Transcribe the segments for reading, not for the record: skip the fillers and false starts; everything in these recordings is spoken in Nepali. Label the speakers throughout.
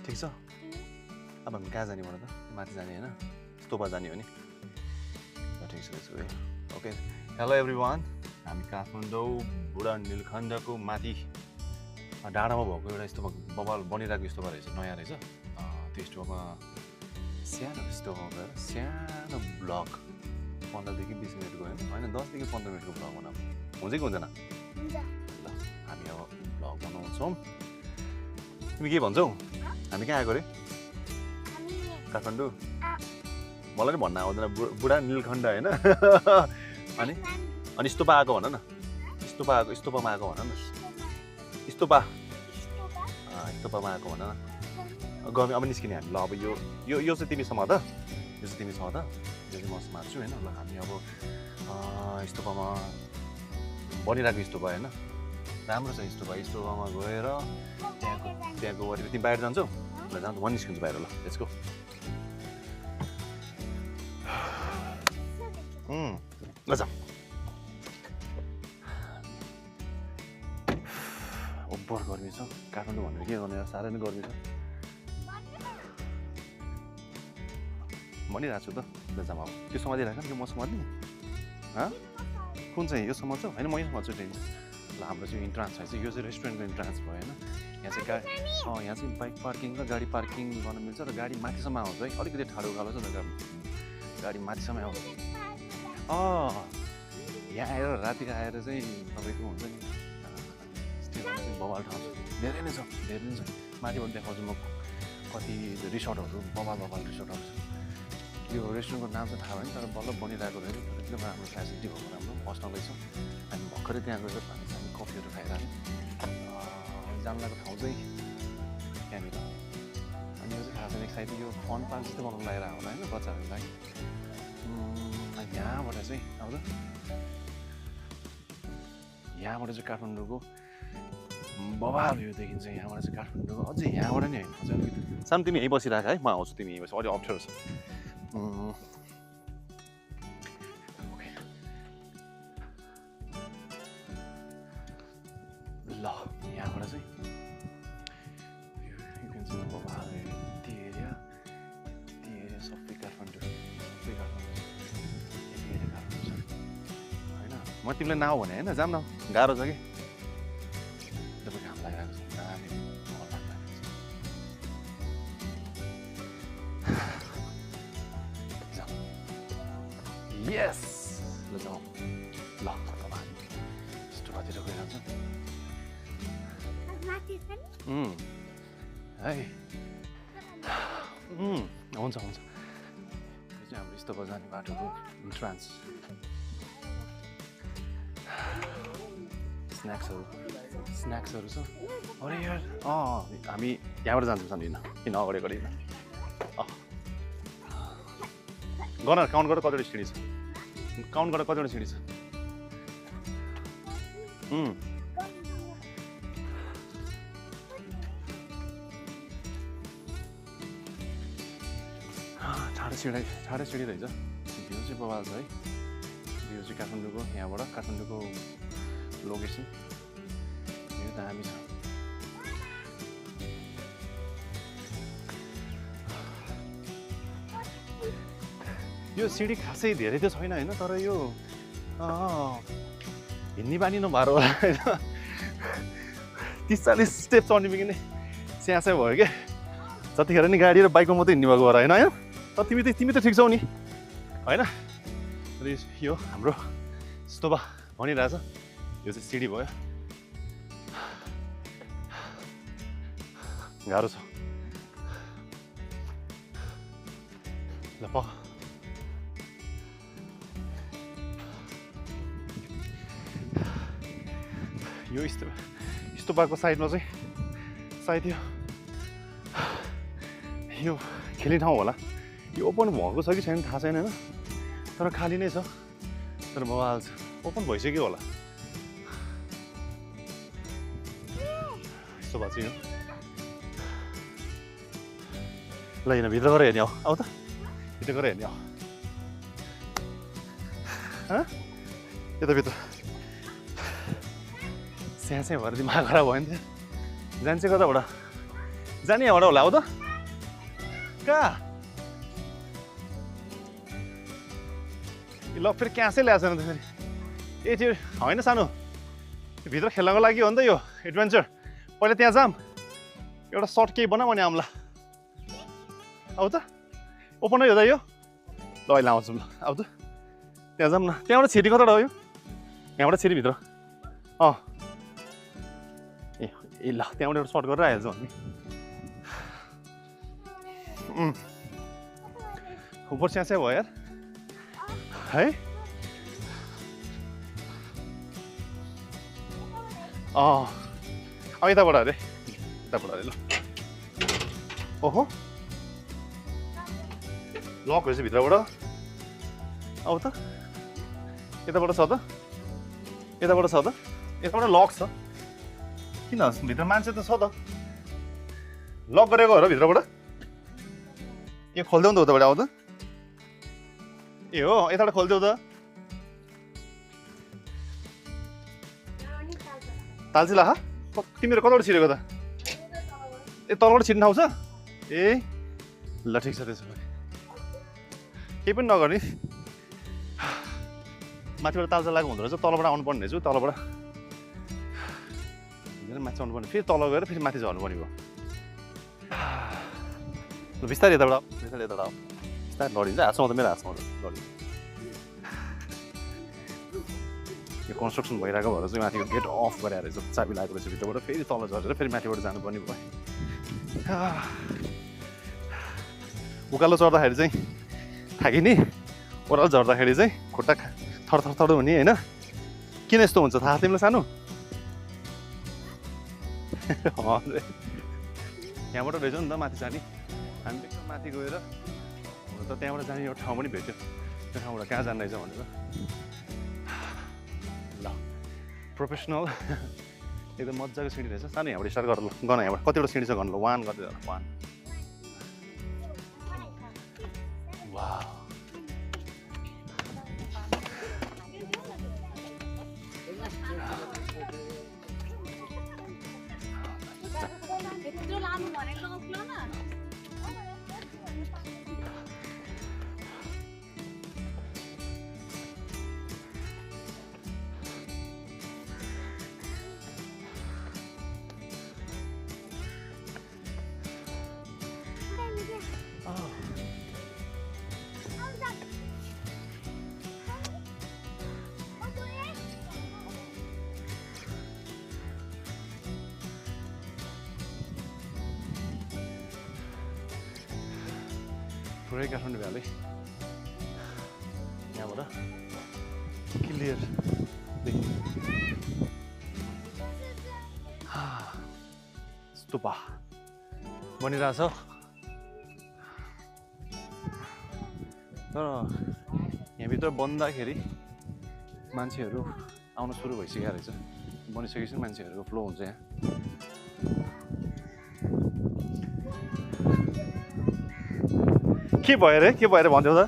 Speaker 1: ठिक छ अब हामी कहाँ जाने भन त माथि जाने हैन स्तूपा जाने हो नि ठिक छ त्यसो भए ओके हेलो एभ्रिवान हामी काठमाडौँ बुढा नीलखण्डको माथि डाँडामा भएको एउटा स्तूपा बबाल बनिरहेको स्तूपा रहेछ नयाँ रहेछ त्यो स्तूपामा सानो ब्लग 15 देखि 20 मिनटको होइन 10 देखि 15 मिनटको ब्लग बनाऊ हुन्छ कि हुँदैन ल हामी अब ब्लग बनाउँछौँ तिमी के भन्छौ हामी कहाँ आएको रे काठमाडौँ मलाई नि भन्न आउँदैन बुढा नीलखण्ड होइन अनि स्तूपा आएको भन न स्तूपामा आएको भन न स्तूपामा आएको भन न गमी अब निस्किने हामी ल अब यो चाहिँ तिमी समात यो चाहिँ तिमी समात यो चाहिँ म समात्छु होइन ल हामी अब स्तूपामा बनिरहेको स्तूपा होइन राम्रो छ स्तूपामा गएर त्यहाँको वरिपरि तिमी बाहिर जान्छौ ल जान्छ म निस्किन्छु बाहिर ल त्यसको ल जाऊ ओभर गर्मी छ काठमाडौँ भनेर के गर्ने साह्रै नै गर्मी छ भनिरहेको छु त ल जाऊँ अब त्यो समातिरहेको नि म समात्ने कुन चाहिँ यो समात्छु होइन म यो समात्छु ट्रेन ल हाम्रो चाहिँ इन्ट्रान्स छ यो चाहिँ रेस्टुरेन्टको इन्ट्रान्स भयो होइन यहाँ चाहिँ यहाँ चाहिँ बाइक पार्किङ र गाडी पार्किङ गर्न मिल्छ र गाडी माथिसम्म आउँछ है अलिकति ठाडो उकालो छ त गाडी माथिसम्म आउँछ यहाँ आएर राति आएर चाहिँ तपाईँको हुन्छ नि चाहिँ बबाल ठाउँ छ धेरै नै छ माथिबाट देखाउँछु म कति रिसोर्टहरू बबाल रिसोर्टहरू छ यो रेस्टुरेन्टको नाम चाहिँ थाहा भएन तर बल्ल बनिरहेको रहेछ तर एकदम राम्रो फेसिलिटी भएको राम्रो बस्नलाई छ हामी भर्खरै त्यहाँ गएर हामी कफीहरू खाइरहेको जानु लागेको ठाउँ चाहिँ त्यहाँनिर अनि यो चाहिँ खास एक्साइटिङ यो फन पार्क जस्तै बनाउनु लागेर होला होइन बच्चाहरूको लागि यहाँबाट चाहिँ आउँदा यहाँबाट चाहिँ काठमाडौँको बबाल भ्यू देखिन्छ यहाँबाट चाहिँ काठमाडौँको अझै यहाँबाट नि होइन अझै अलिकति सानो तिमी यहीँ बसिरहेको है म आउँछु तिमी यहीँ बसी अलिक अप्ठ्यारो छ ल यहाँबाट चाहिँ बबाल त्यो एरिया सबै काठमाडौँ होइन म तिमीलाई नआऊ भने होइन जाऊँ न गाह्रो छ कि जब घाम लागिरहेको छ दामी यस ल जाउँ ल स्तूपातिर गइरहन्छ है हुन्छ यो चाहिँ हाम्रो स्तूपा जाने बाटोको इन्ट्रान्स स्न्याक्सहरू छ अरे यार हामी यहाँबाट जान्छौँ सानो किन अगाडि गर काउन्ट गरेर कतिवटा सिँढी छ काउन्ट गरेर कतिवटा सिँढी छ ठाडो सिँढी रहेछ भ्यू चाहिँ बबाल छ है भ्यू चाहिँ काठमाडौँको यहाँबाट काठमाडौँको लोकेसन यो दामी छ यो सिँढी खासै धेरै त छैन होइन तर यो हिँड्ने बानी नभएर होला होइन 30-40 स्टेप चढ्ने बित्तिकै नै स्यासै भयो क्या जतिखेर नि गाडी र बाइकमा मात्रै हिँड्ने भएको भएर होइन होइन तर तिमी त ठिक छौ नि होइन यो हाम्रो स्तूपा भनिरहेछ यो चाहिँ सिँढी भयो गाह्रो छ ल यो स्तूपाको साइडमा चाहिँ सायद यो खेल्ने ठाउँ होला यो ओपन भएको छ कि छैन थाहा छैन होइन तर खाली नै छ तर बबाल छ ओपन भइसक्यो होला यस्तो भएको चाहिँ ल होइन भित्र गएर हेर्ने आऊ त भित्र गएर हेर्ने यताभित्र स्याहाँ भएर दिमाग खराब भयो नि त जान्छ कताबाट जाने यहाँबाट होला हो त कहाँ ल फेरि क्यासै ल्याएको छैन त फेरि ए त्यो होइन सानो भित्र खेल्नको लागि हो नि त यो एडभेन्चर पहिला त्यहाँ जाम एउटा सर्ट केही बनाऊ भने आउँला आऊ त ओपन हो त यो ल अहिले आउँछु ल आऊ त त्यहाँ जाऊँ न त्यहाँबाट छिरी कताबाट हो यो यहाँबाट छिरी भित्र ए ल त्यहाँबाट एउटा सर्ट गरेर आइहाल्छौँ हामी ऊपर चाहिँ भयो यार है अब यताबाट अरे यताबाट अरे ल ओहो लक रहेछ भित्रबाट अब त यताबाट छ त यताबाट छ त यताबाट लक छ किन भित्र मान्छे त छ त लक गरेको हो र भित्रबाट यो खोलिदेऊ नि त उताबाट आऊ त ए हो यताबाट खोलिदेऊ त तालचिला हा तिमीहरू कताबाट छिरेको त ए तलबाट छिर्नु ठाउँ छ ए ल ठिक छ त्यसो भए केही पनि नगर्ने माथिबाट तालचा लागेको हुँदो रहेछ तलबाट आउनु पर्ने रहेछ तलबाट माथि आउनु पर्ने फेरि तल गएर फेरि माथि झर्नु पर्ने भयो बिस्तारै यताबाट बिस्तारै यताबाट बिस्तारै लडिन्छ हातमा त मेरो हातमा लडिन्छ यो कन्स्ट्रक्सन भइरहेको भएर चाहिँ माथिको गेट अफ गरेर रहेछ चाबी लागेको रहेछ भित्रबाट फेरि तल झरेर फेरि माथिबाट जानुपर्ने भयो उकालो चढ्दाखेरि चाहिँ थाकिने ओह्रालो झर्दाखेरि चाहिँ खुट्टा थरथर हुने होइन किन यस्तो हुन्छ थाहा तिमीलाई सानो यहाँबाट रहेछ नि त माथि जाने हामी एकदम माथि गएर हुन त त्यहाँबाट जाने एउटा ठाउँ पनि भेट्यो त्यो ठाउँबाट कहाँ जानु रहेछ भनेर ल प्रोफेसनल एकदम मजाको सिँढी रहेछ सानो यहाँबाट स्टार्ट गरेर ल गन यहाँबाट कतिवटा सिँढी छ गर्नु ल 1 गर्दै जाला 1 वाउ पुरै काठमाडौँ भ्याली यहाँबाट क्लियर स्तूपा बनिरहेछ तर यहाँभित्र बन्दाखेरि मान्छेहरू आउन सुरु भइसकेको रहेछ बनिसकेपछि मान्छेहरूको फ्लो हुन्छ यहाँ के भयो रे के भयो रे भन्थ्यौ त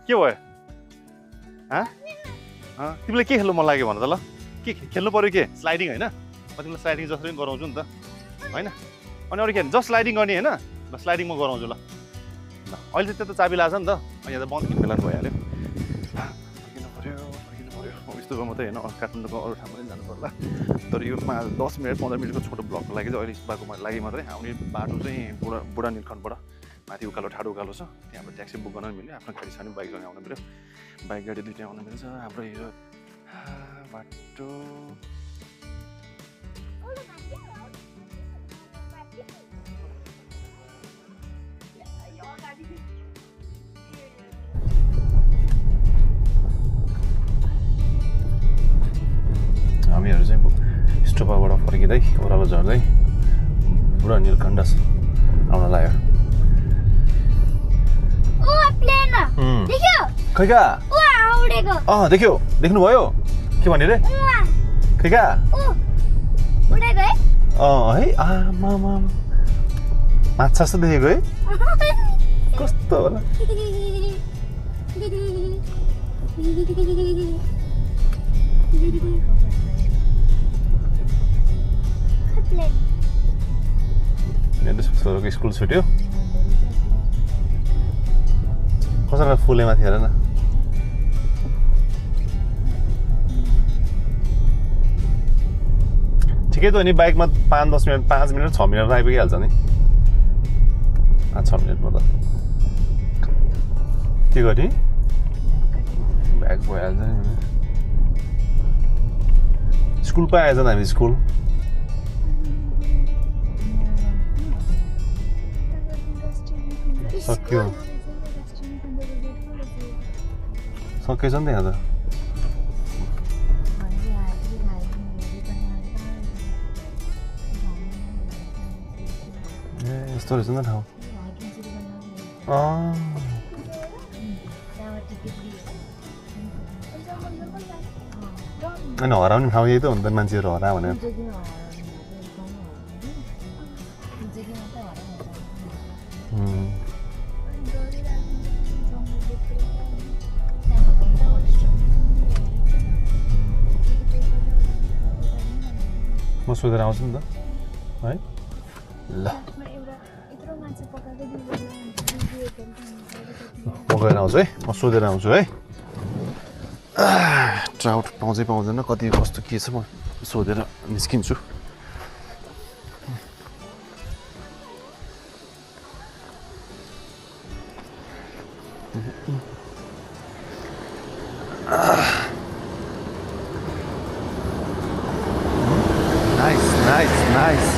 Speaker 1: के भयो तिमीलाई के खेल्नु मन लाग्यो भन त ल के खेल्नु पर्यो के स्लाइडिङ होइन म तिमीलाई स्लाइडिङ जसरी पनि गराउँछु नि त होइन अनि अरू के जस्ट स्लाइडिङ गर्ने होइन ल स्लाइडिङ म गराउँछु ल अहिले चाहिँ त्यो त चाबी लाग्छ नि त यहाँ त बन्द किन बेला भइहाल्यो फर्किनु पऱ्यो यस्तोको मात्रै होइन काठमाडौँको अरू ठाउँमा पनि जानु पर्ला तर यो 10 मिनट 15 मिनटको छोटो ब्लकको लागि चाहिँ अहिले बाको लागि मात्रै आउने बाटो चाहिँ बुढा नीलकण्ठबाट माथि उकालो ठाडो उकालो छ त्यहाँबाट ट्याक्सी बुक गर्न मिल्यो आफ्नो गाडी छ भने बाइकसँग आउनु पऱ्यो बाइक गाडी दुइटै आउनु मिल्छ हाम्रो यो बाटो हामीहरू चाहिँ स्टोपाबाट फर्किँदै ओह्रालो झर्दै बुढा नीलकण्ठ आउन लाग्यो खै का देख्यो देख्नुभयो के भन्यो रे खै का है आमा माछा जस्तो देखेको है कस्तो होला मेरो छोरोको स्कुल छुट्यो कसैलाई फुले माथि हेर न ठिकै त हो नि बाइकमा 5-10 मिनट 5 मिनट 6 मिनट आइपुगिहाल्छ नि 5-6 मिनटमा त के गर्ने ब्याग भइहाल्छ नि स्कुल पो आएछ हामी स्कुल सक्यो सकेछ नि त्यहाँ त ए यस्तो रहेछ नि त ठाउँ अनि हराउने ठाउँ यही त हुन्छ मान्छेहरू हरा भनेर म सोधेर आउँछु नि त है ल म गएर आउँछु है म सोधेर आउँछु है ट्राउट पाउँछै पाउँदैन कति कस्तो के छ म सोधेर निस्किन्छु Nice.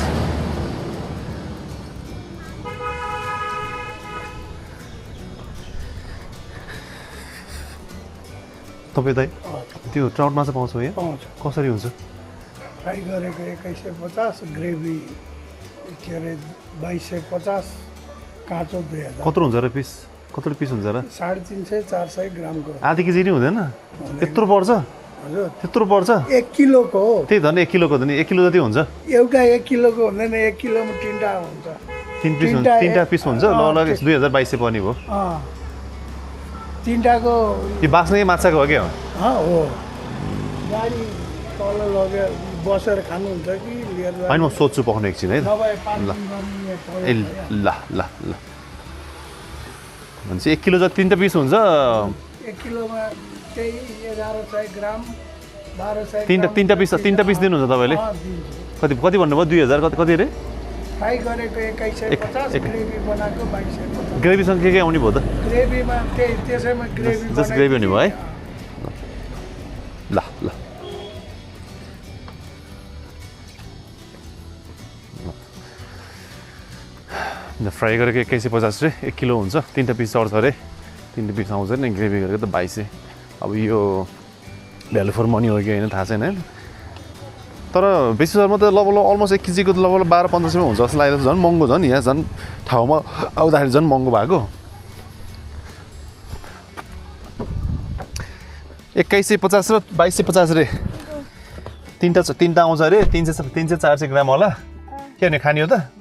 Speaker 1: तपाईँ दाइ त्यो ट्राउट माछा पाउँछ यहाँ
Speaker 2: पाउँछ
Speaker 1: कसरी हुन्छ
Speaker 2: फ्राई गरेको 2150 ग्रेभी के अरे 2250 काँचो 2000
Speaker 1: कत्रो हुन्छ र पिस कत्रो पिस हुन्छ र
Speaker 2: 350-400 ग्रामको
Speaker 1: आधी केजी नि हुँदैन यत्रो पर्छ
Speaker 2: हजुर
Speaker 1: त्यत्रो पर्छ
Speaker 2: 1 किलोको हो
Speaker 1: त्यही धन 1 किलोको त नि 1 किलो जति हुन्छ
Speaker 2: एउटा 1 किलोको हुँदैन 1 किलोमा 3टा हुन्छ
Speaker 1: 3 पिस हुन्छ ल ल 2200 पर्ने भयो
Speaker 2: 3टाको
Speaker 1: यो बास्ने माछाको हो क्या
Speaker 2: हो गाडी तल लगेर बसेर खानुहुन्छ कि लिएर
Speaker 1: होइन म सोध्छु पकाउनु एकछिन है
Speaker 2: नभए
Speaker 1: ए ल ल ल भनेपछि 1 किलो जति 3टा पिस हुन्छ
Speaker 2: 1 किलोमा त्यही 1100 ग्राम 1200
Speaker 1: 3टा पिस दिनुहुन्छ तपाईले कति भन्नुभयो 2000 कति रे
Speaker 2: फ्राई गरेको 2150 ग्रेभी बनाएको 2250
Speaker 1: ग्रेभीसँग के आउने भयो त
Speaker 2: ग्रेभीमा त्यसैमा ग्रेभी
Speaker 1: जस्ट ग्रेभी हुने भयो है ल ल फ्राई गरेको 2150 रे 1 किलो हुन्छ 3टा पिस चढ्छ अरे 3टा पिस आउँछ नि ग्रेभी गरेको त 2200 अब यो भ्यालु फर मनी हो कि होइन थाहा छैन तर बेसी जरमा त लगभग अलमोस्ट 1 केजीको त लगभग 12-1500 हुन्छ जस्तो लागेको झन् महँगो झन् यहाँ झन् ठाउँमा आउँदाखेरि झन् महँगो भएको 2150 र 2250 रे तिनटा आउँछ अरे 300-400 ग्राम होला के भने खाने हो त